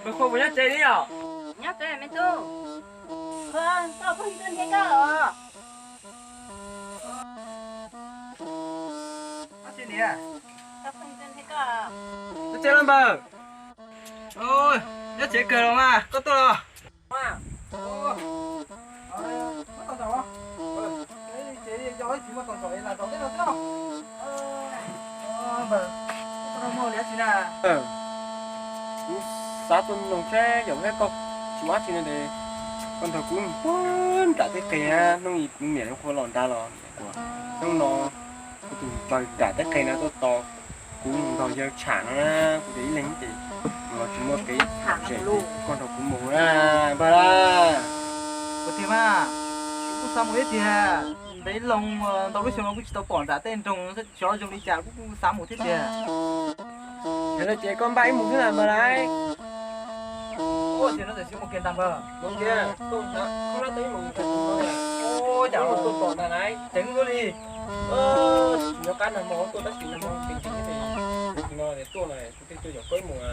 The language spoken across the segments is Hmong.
Npawg Qhua puas nyob tsev li os? Nyob tsev me tub. Koj phooj ywg tuaj nrhiav koj os. Koj phooj ywg tuaj nrhiav koj. Nyob tsev los npawg? Nyob tsev kawg los mas, koj tuaj los? Kuv xav tuaj nug seb yog koj tsis muaj dab tsi no ces koj nrog kuv mus puag nram teb qe na, hnub ib kuv niam lub qhua los nrad los, hnub no kuv tus npawg nram teb qe no tuaj tos kuv mus nrog yawg tsham no na, kuv tias ib leeg ces los tsis muaj kev zem, koj nrog kuv mus na npawg na. Kuv tias mas, kuv kuj xav mus thiab tiag, ntev loo ntau lub xyoo no kuj tsis tau pom nram tej nroog xyov zoo li cas, kuv kuj xav mus thiab tiag. Yog li ces koj npaj wb mus xwb na npawg lauj. Ua tias no tam sim mus kiag ntag npawg. Mus kiag, tuaj hnab teb mus kiag no. Ua cas tuaj pom ntag lauj, ceev luaj li. Tsis nco qab nag hmo tuaj tab sis nag hmo ntev ntev ces no tuaj na. Kuv twb tuaj yog peb mus na,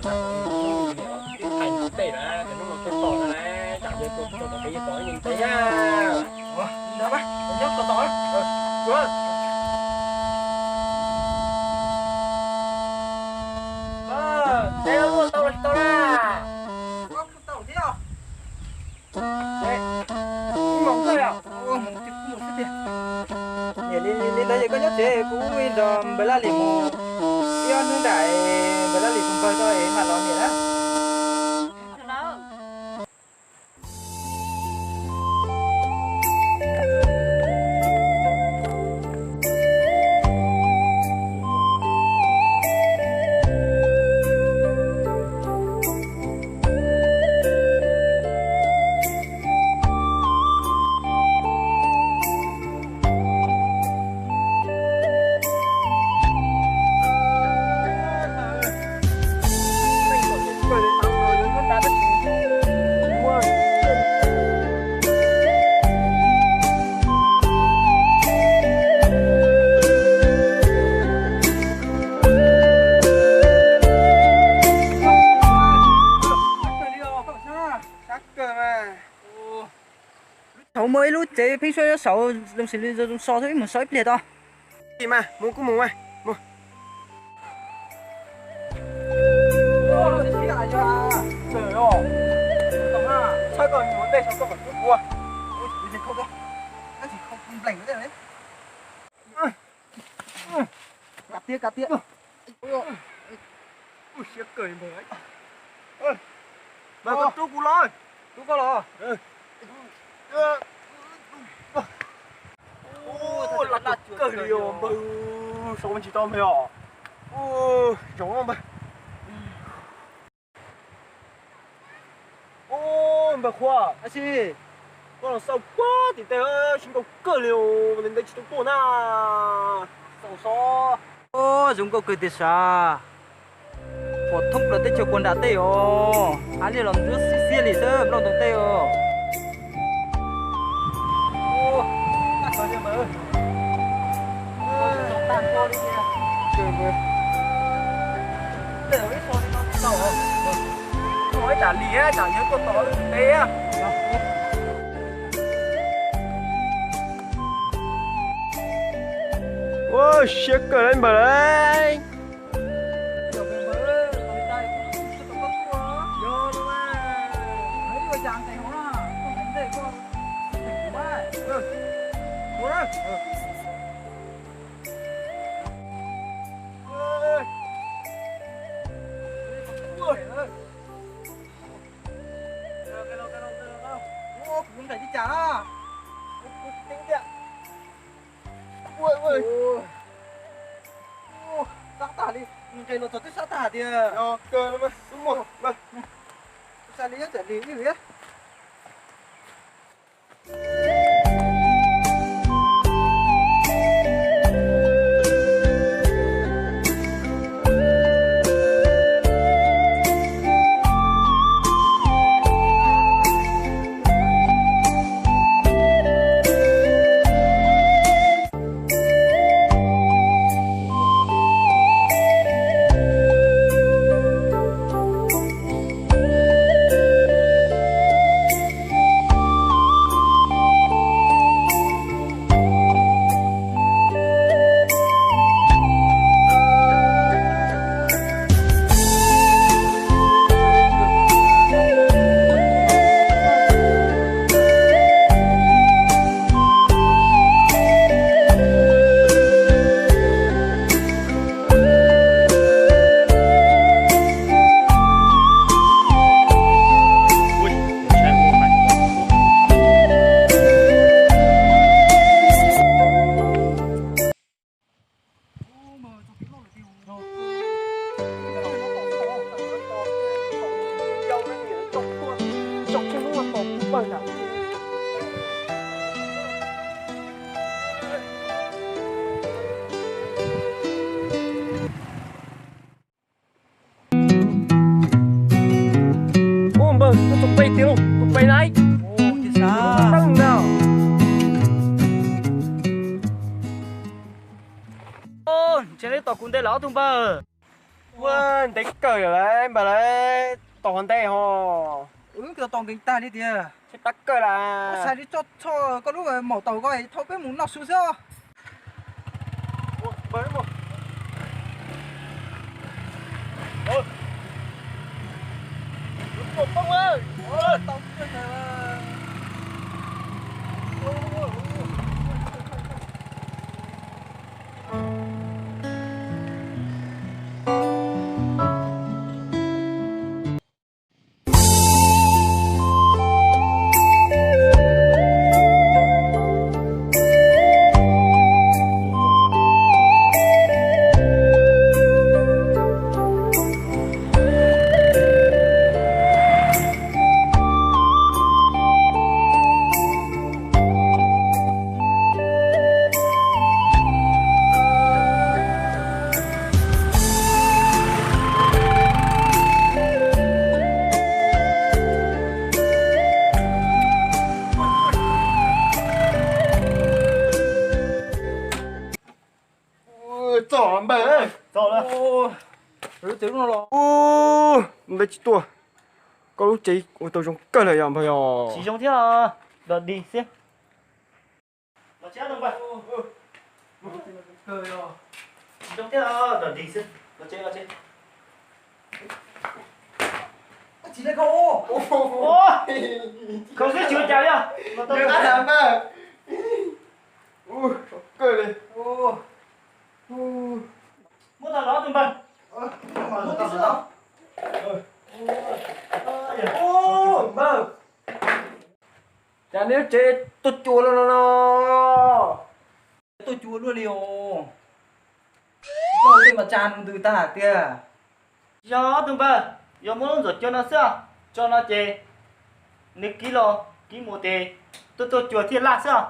twb hais ntau tej lawm, ces hnub no tuaj tos na, tsam yawg tuaj tsis tau pom peb, yawg pom ib leeg peb na. Ua li ntawd mas, nyob tos tos na. Ua, peb tuaj tau los tsis tau na? Ua, kuj tau thiab. Mus xwb yom? Mus xwb tiag. Niam, li ntawd ces koj nyob tsev, kuv nrog npawg Laj Lis mus ib ob hnub nram npawg Laj Lis tus npawg tso es mam los niam na. Thaum muaj ib lub tsev pheeb suab nyob saud zoo xws li zoo so thiab, wb mus so ib pliag tau. Mas mus kuj mus mas. Mus. Txhob koj mus ntej saum koj kom cuab kuv. Kav tiag, kav tiag. Siab kawg npawg. Npawg, koj rub kuv los. Rub koj los. Laj kawg li os npawg, so tsis tau npawg os. Zoo npawg. Ub, npawg Qhua, koj los xauj puag tim tej, zoo nkauj kawg li os, ntev ntev tsis tau tuaj na. Xauj xauj. Ub, zoo nkauj kawg tiag sav. Pom thoob plaws teb chaws puag nram tej os, hav liaj los ntsuab xiab xiab li xwb, nplooj ntoo tej os. Ib tsam li tsam yawg tuaj tos wb pem. Ua siab kawg li npawg lauj. Kuv ntaim li cas na? Kuv tsis teb tiag. Sab tag li, nqes los txog twb sab tag tiag. Xav li nyob txawm li ib li. Tso kiag lub no tos kuv npawg na. Ua npawg, tus pem tiag lauj, tus pem na. Tus pem na. Ntshe neb tos kuv ntev lawm ob tug npawg. Ua ntev kawg lawm npawg, lawv tos ntev ho. Wb tos nkees tag li tiag. Tsheb tab kawg las. Koj xav li tso txho koj lub maum taum ko thauj peb mus noj su xwb. Txog npawg. Txog lawm. Ua, npawg tsis tuaj. Koj lub tsev ua tau zoo kawg lawm yog npawg yog. Tsis zoo thiab, dog dig xwb. Los tsev npawg. Tsis zoo thiab, dog dig xwb. Los tsev, los tsev. Khaus xwb tsis ua cas li. Muab tau los tus npawg. Npawg, cas neb tsev tuaj cua luaj no no? Tuaj cua luaj li os. Koj ua tej mas tsa nws ntws tag tiag. Yog tus npawg, yog muab lub ntxuav cua no xwb, tso no ces nws kib los kib mus ces tuaj tuaj cua thiaj laj xwb.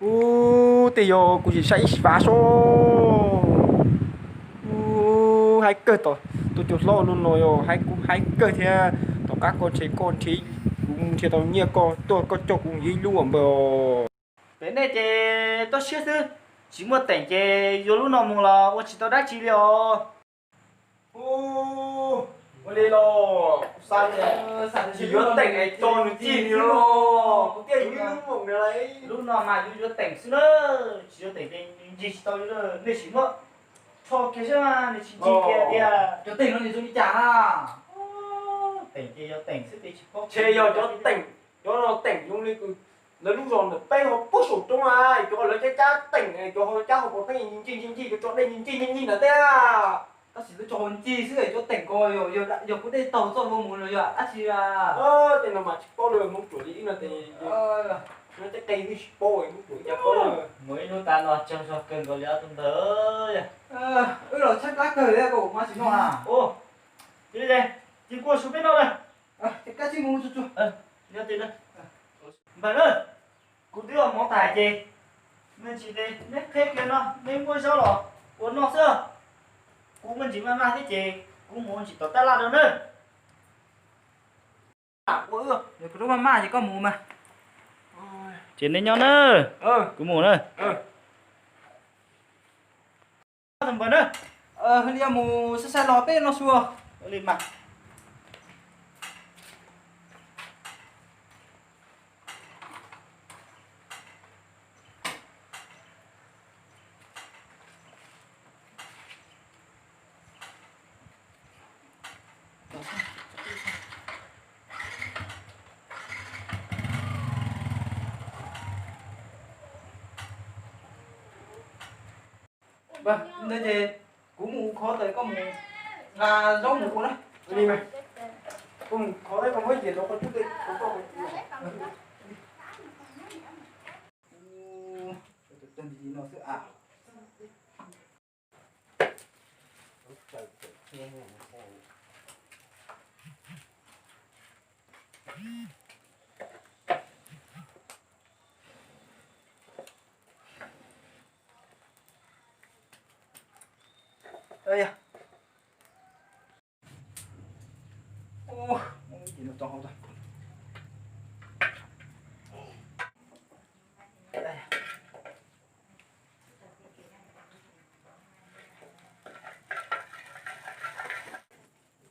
Ub, tej yog kuv tsis saib ib fav soj. Ub, haib kawg tom tus cua hlob no no yog haib kub haib kawg thiab. Tom qab koj nrhiav koj nrhiav, kuv nrhiav tau nyiaj koj tuaj koj coj kuv ib lub npawg. Pem nej ces toj siab xwb, tsis muaj teem ces yuav lub no mus los ua tsis tau dab tsi li os. Ua li los, kuv xav tias tsis yuav teem es tso nws cig li los kuv thiaj yuav lub mus nrad. Lub no mas yuav yuav teem xwb na, tsis yuav teem ces nws ncig tsis tau li. Nej sim muab rho kiag saib mas nws tsis ncig kiag tiag. Cov teem no nws zoo li cas na? Teem ces yog teem xwb ces tsis paub. Ces yog cov teem, cov no teem zoo li lawv lub zos ntawm peb ho puag saum roob na, cov lawv cab cab teem, cov ho cab hauv paus peb ncig ncig ncig, cov tso dej ncig ncig ncig ntawd thiab. Tab sis lawv tso hauv ncig xwb, cov teem ko yog kuv dej taug txoj hlua mus los yog dab tsi? Tej no mas tsis paub li, Hmoob ruam li ib no ces, no tej qe twb tsis paub, Hmoob ruam cas paub. Mus ib hnub tas no tsawg zog kawg nkaus li ob tug npawg. Wb los tshaib plab kawg li, koj ua mov tsis noj na? Ua, cia li ces, cia kuv ua su peb noj na. Ces koj tsij mus tsuag tsuag. Npawg na, kuv twb ua mov tas ces, me ntsis ces neb qheb kiag no neb muab zaub los ua noj xwb. Kuv me ntsis maj maj thiab ces kuv mus ua ntsis tom tab laj rau nawb. Kuv maj maj ces koj mus mas. Ces neb nyob na, kuv mus na. Tus npawg na, li mus sai sai los peb noj su. Li mas. Ntawd ces kuv mus khov tawm koj mus nqa zaub mus ua na. Li mas, koj mus khov tawm koj muab yam rau koj cub tawm koj. No xwb a.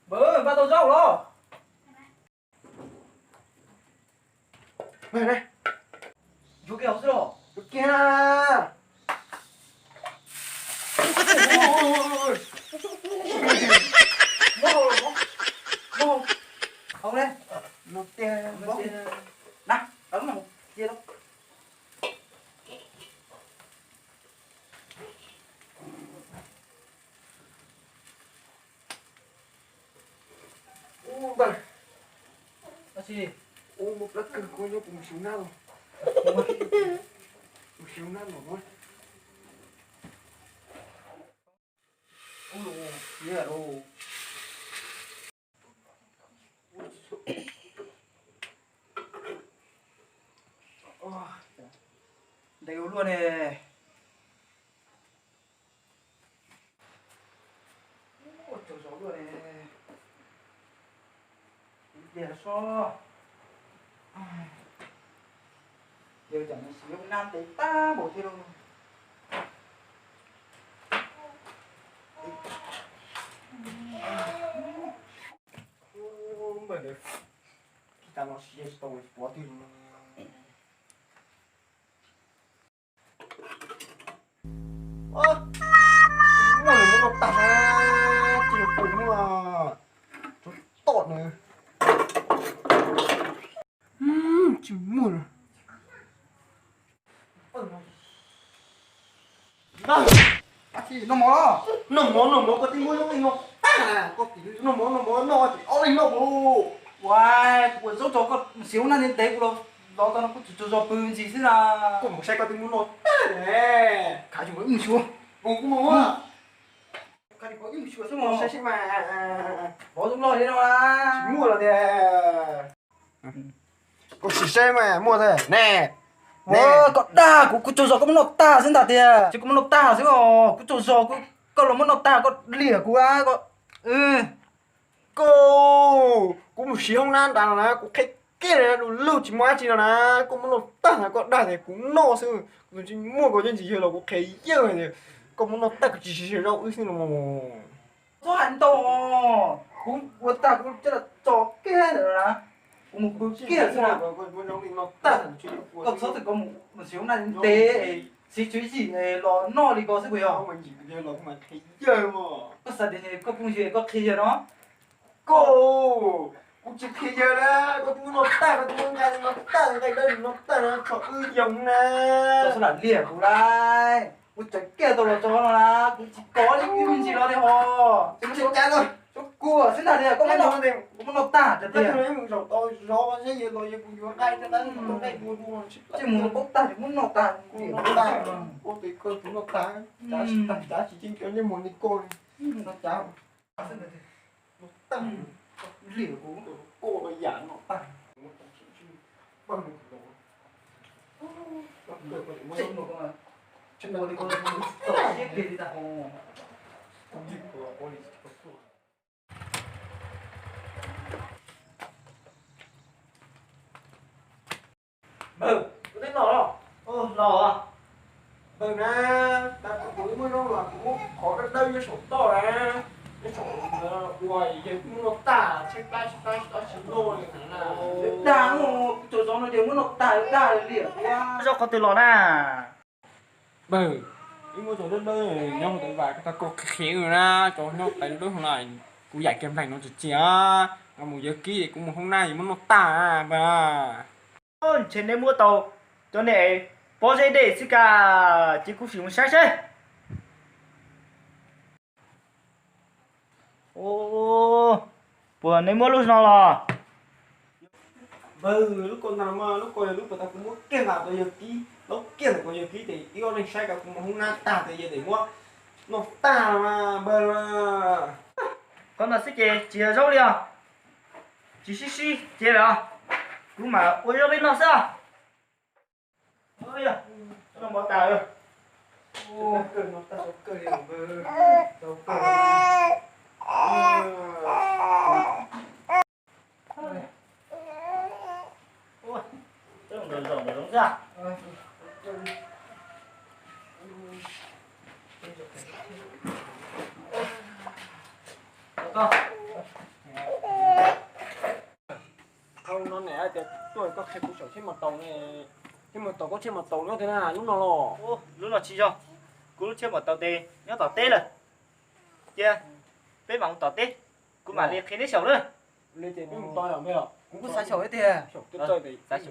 Npawg, npaj tau zaub los? Yuav kiag hauv xwb los? Yuav kiag na. Muab hau los, muab hau. Hau ne. Mus tiag, na, lawv mus cia lawm. Ub, npawg. Ua tsi? Ub, muaj plab kawg, kuv nyob kuv mus siv nab los. Mus siv nab los. Ntev ua luaj ne. Ua tsaug zog luaj ne. Kuv tiag sob. Yawg cov no siv lub nab ntev tag npaum thiab lauj. Npawg, ib tag no siv tsis tau pov twg. Muaj nws muab noj tag na, tsis pum muaj tsuav tom nws. Tsis muaj. Noj mov, noj mov, koj twb muab zaub leej no tag na, koj noj mov noj mov noj ces ob leeg noj mus. Ua, kuv ua zaub tso koj siv hauv nab ntev ntev kuv los tau no kuv tsuas tsaug zog pw ntsis xwb na. Koj mus saib koj twb muab noj tag ne. Khav tsis muaj ib mus xyuas. Kuv mus, kuv mus. Khav tsis muaj ib mus xyuas xwb mas saib seb mas. Pov zoo loj li no na. Tsis muaj los tiag. Koj sim saib mas muaj thiab ne. Koj dag kuv, kuv tsaug zog koj muab noj tag xwb ntag tiag. Ces koj muab noj tag xwb os, kuv tsaug zog koj los muab noj tag koj liam kuv a. Koj, kuv mus siv hoob nab nrad no na, kuv qhia kiag na, du lug tsis muaj dab tsi no na, koj muab noj tag na, koj dag tias kuv noj xwb, kuv tsis muaj koj cov ntsis yawg los kuv qhia yawg tias koj muab noj tag kuv tsis siv zaub wb xwb no. Txhob hais ntau, kuv ua tag kuv coj los tso kiag ntawm no na, kuv mus pw kiag xwb na. Koj txhob txwm koj mus siv hoob nab ntev, siv tswv yim los noj li ko xwb puas yog? Koj xav tias koj phooj ywg koj qhia yawg no. Koj, kuv tsis qhia yawg na, koj twb muab noj tag, koj twb muab nqa noj tag, nqaij dawb noj tag na, tso wb yoo na. Koj txhob lam liam kuv lauj, kuv tseem kiag tau los tso no na, kuv tsis kov li ib me ntsis los li hos. Tsuas kuv xwb ntag tiag, koj muab noj tag tiag. Zaum tau zov seb yawg los yawg puas yuav nqaij, nqaij dua dua. Tsis mus paub tag, muab noj tag, kuv noj tag, ua tes kawg kuv noj tag, cav tsis tag, cav tsis ceeb cov ntsej muag li koj li, noj cav. Liam kuv, koj yam no tag. Npawg, koj twb los los? Los. Npawg na, tas kuv muaj zaub los kuv muab qhov dawb dawb nyob saum toj na, nyob saum ua yawg muab noj tag, tshaib plab tshaib plab tsis noj li na. Dag, kuv tsaug zog no ces muab noj tag dag liam. Zaub qhov twg los na? Npawg, ib muab cov dawb dawb nyob hauv tais vas, koj tau koj qhia qhia na, cov nyob tais dawb dawb hauv na, kuv yaim kiag npleeg no tsis txias, mus yawg kib kuv mus hoob nab es muab noj tag npawg. Ntshe neb muab tau cov niag pob zeb dej xwb kag, ces kuv sim mus saib seb. Puas neb muab lub no los? Npawg, lub ko ntag mas, lub ko yog lub puag ta kuv muab kiag nqa rau yawg kib, laub kiag ntawm ko yawg kib ces ib ob leeg saib ko kuv mus hoob nab tag ces yawg tseem muab noj tag mas npawg. Qhov ntawd xwb ces tsis yog zaub li os. Tsis sib sib ces lawm os. Kuv mam ua zoo li no xwb. Noj mov tas. Thaum no niam tias tuaj koj qhia kuv saum tsheb mos taus ne, tsheb mos taus, koj tsheb mos taus nyob twg na, lub no los? Lub no tsis yog, kuv lub tsheb mos taus tes nyob tom teb lawm. Cia peb mam mus tom teb, kuv mam li qhia neb saum na. Kuv kuj xav saum thiab tiag.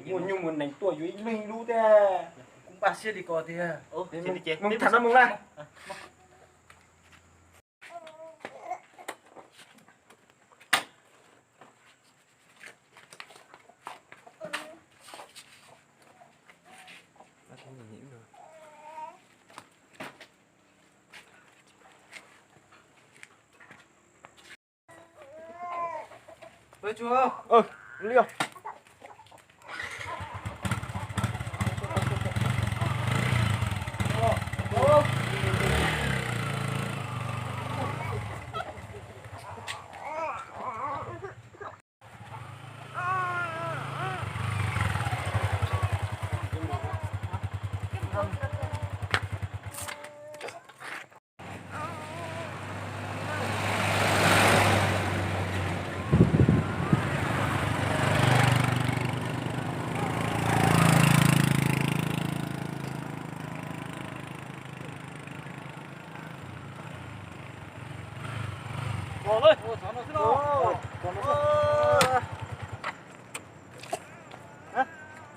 Muaj nyuj muaj nees tuaj yuav ib leeg ib lub thiab. Kuv npaj siab li ko tiag. Mus tham no mus na.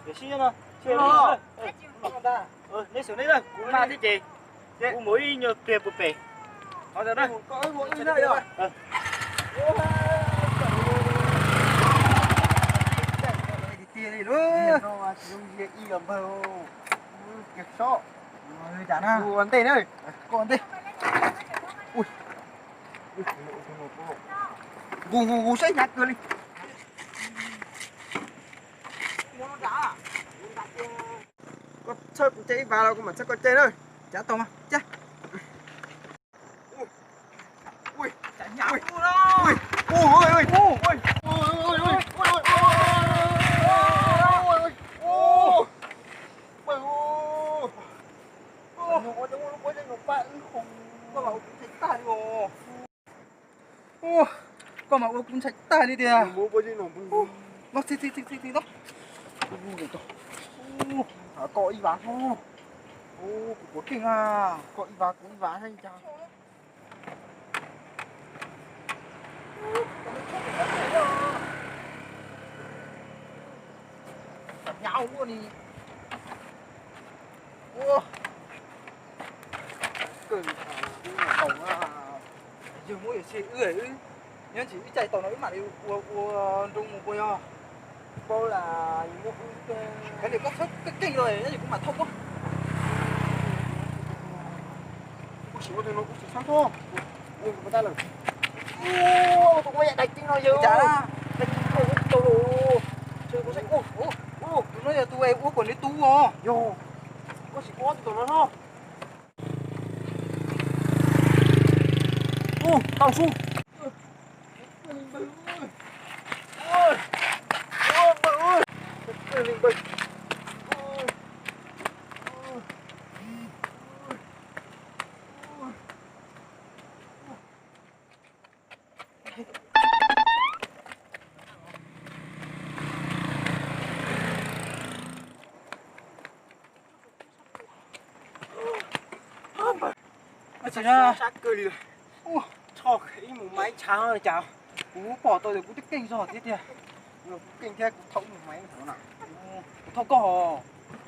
Neb xyov neb, kuv maj thiab ces kuv mus ib nyuag pliag puag pem. Ua ntej na, ua ntej. Nqus nqus nqus saib hnyav kawg li. Koj txhawb kuv caij ib vas los kuv mam txhawb koj caij na. Cav tau mas caij. Koj mas ua kuv ntshai tag li tiag. Koj ib vas, kuv puav keeg, koj ib vas kuv ib vas. Ua, kawg tau na. Yawg muab yawg xia wb, wb nyob ntsis wb caij tau no wb mam li ua ua nroo mus puas yog? Paub las yus muab wb, koj txhob keej keej los yog kuv mam thauj koj. Kuv tsis ua tus no kuv tsis txhob thauj. Ua kuv tas lawm. Ua tus kuv yam dais ceeb no yog dais ceeb tau tau lawm. Tus no yog tus ua kom nws tu os. Yog, koj tsis paub tus no no. Ub, tau sub. Ua, tsho ib mus maiv tshav cas kuv pom tau tias kuv twb keej zog thiab tiag. Kuv keej thiab kuv thauj ib mus maiv no na. Kuv thauj koj,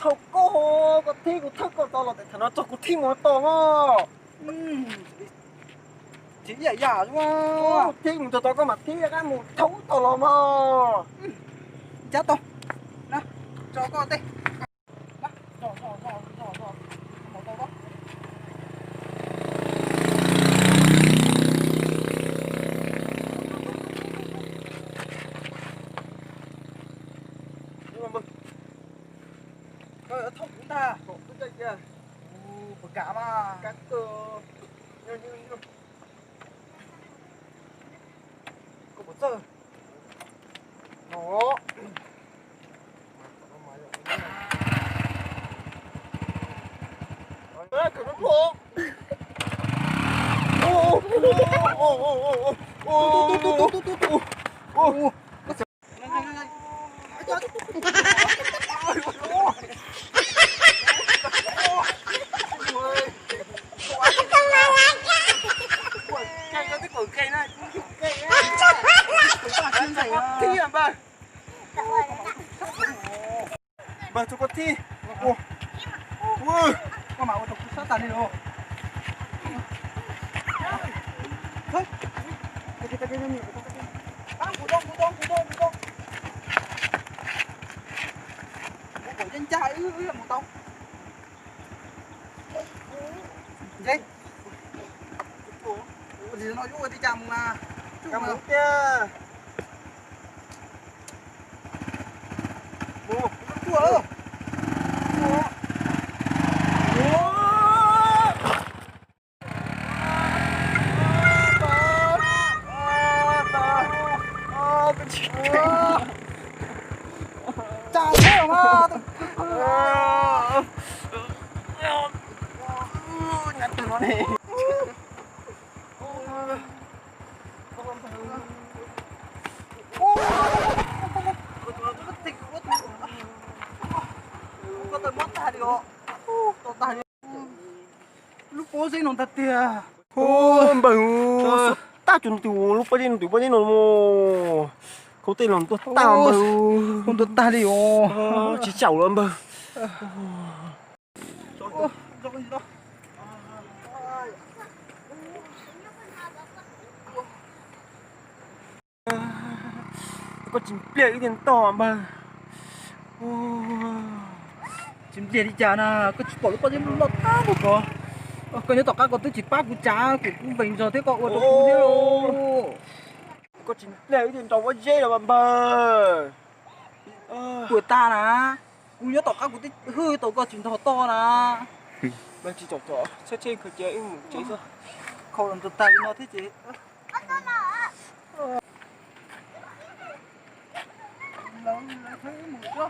thauj koj, koj thib kuv thauj koj tau los tes thaum no txog kuv thib mus tau no. Tsis ib yam yam ua, thib mus txog tau koj mam thib qab mus thauj tau los mas. Ncab tau, tso koj tej. Thauj kuv ntag. Puas kam mas? Koj puas txawj? No. Npawg, tso koj thib. Ua, koj mam ua rau kuv sab tas li los. Kuv zoo, kuv zoo, kuv zoo, kuv zoo. Kuv kom yeej ncaj ib mus tau. Ntse. Ua li no yuav ua li cas mus mas. Mus tiag. Mus, mus tuaj. Tsa thiab mas. Nyab tug no ne. Lub pob zeb no ntag tiag. Npawg, tag cov tus lub pob zeb no, tus pob zeb no, khaub tej los tuag tag npawg. Tuag tag li os. Tsis tsaum los npawg. Koj tsis npliag ib tug ntog npawg. Tsis npliag li cas na, koj tsis pom lub pob zeb loj tag npaum ko. Koj nyob tom qab koj twb tsis pab kuv tsav, kuv kuj npees zog thiab koj ua rau kuv thiab lauj. Koj tsis npliag ib tug nrog pob zeb los npawg. Tuag tag na, kuv nyob tom qab kuv twb hwj tau koj tsis ntog toj na. Npawg tsis tsom tsom, tsheb tsheb khaws cia wb mus tsev xwb. Khaus los ntog tag li no thiab ces. Lawv, lawv txhawb wb mus tso.